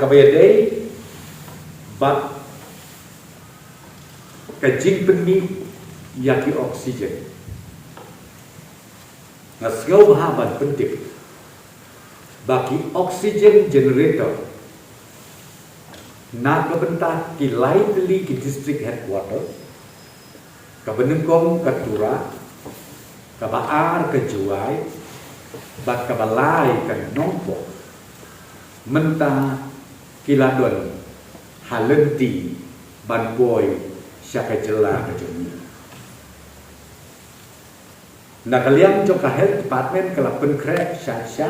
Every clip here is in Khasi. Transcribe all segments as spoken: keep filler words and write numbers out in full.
Kaba ïadei bad ka jingpynmih ïa ki oxygen, nga sngewbha ban pyntip ba ki oxygen generator na ka bynta ki lai tylli ki district headquarter, kaba nyngkong ka Tura, kaba ar ka Jowai, bad kaba lai ka Nongpoh, mynta ki la don ha lynti ban poi sha ka jylla ka jong ngi. Na ka liang jong ka health department ka la pynkhreh sha sha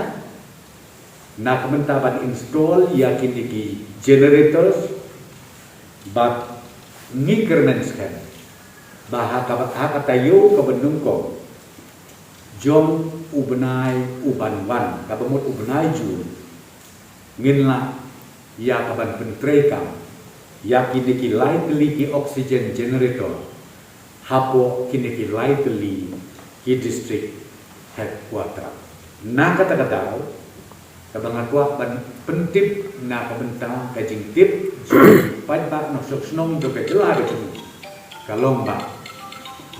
na ka bynta ban install ïa kine ki generators, bad ngi kyrmen skhem ba ha ka, ha ka taïew kaba nyngkong jong u bnai uban wan, kaba mut u bnai Jun, ngin lah ïa ka ban pyntreikam ïa kine ki lai tylli ki oxygen generator hapoh kine ki lai tylli ki district headquarter. Na kata ka daw, kaba nga kwah ban pyntip na ka bynta ka jingtip jong paidbah nongshong shnong jong ka jylla ka jong ngi, ka long ba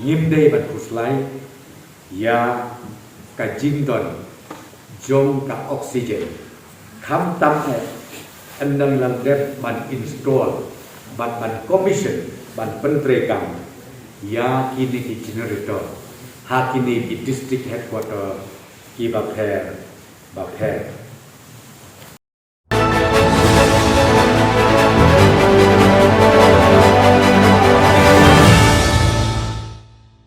ngim dei ban khuslai ïa ka jingdon jong ka oxygen, khamtam eh ynda ngi la dep ban install bad ban commission, ban pyntreikam ïa kine ki generator ha kine ki district headquarter kiba pher bapher.